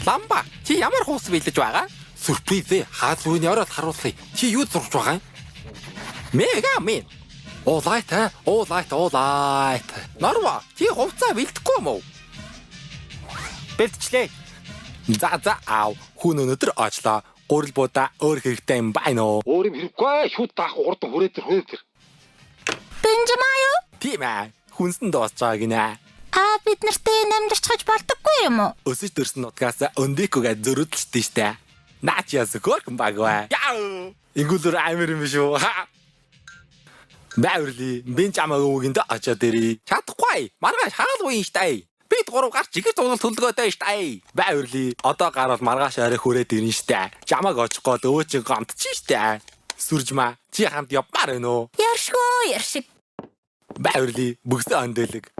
Ламба, чи ямар хуус бэлдэж байгаа? Сюрприз хаалгүйн ороод харуулъя. Чи юу зурж байгаа юм? Мега мэн. Уулайт, уулайт, уулайт. Норва, чи хувцаа бэлдэхгүй юм уу? Бэлтжлээ. За за аав. Хүн өнөөдөр очлоо. Гурил будаа өөр хэрэгтэй юм байна уу? Өөр юм хэрэггүй. Шүд даах хурдан хүрээд ир хүрээд ир. Бенжамаа юу? Тийм ээ. Хүнсэн дуусч байгаа гинэ. Та бид нартай амьдарч болдоггүй юм уу? Өсөж төрсөн нутгаас өндикүгээ зөрүүдэлчтэй штэ. Наа чи яс хөөрхөн баг бай. Яа! Ингүүлэр амир юм шүү. Ха! Баурли, би чамайг өвгөнд очиод ирье. Чадахгүй. Маргааш хаалгүй штэ. Бид гурав гарч чихэр цуглал төлгөөтэй штэ. Баурли, одоо гарвал маргааш орой хүрээд ирнэ штэ. Чамайг очихгүй л өө чи гомдчих штэ. Сүржмаа, чи хамт явмаар байна уу? Яршгүй, яршиг. Баурли, бөгсөн ондөлөг.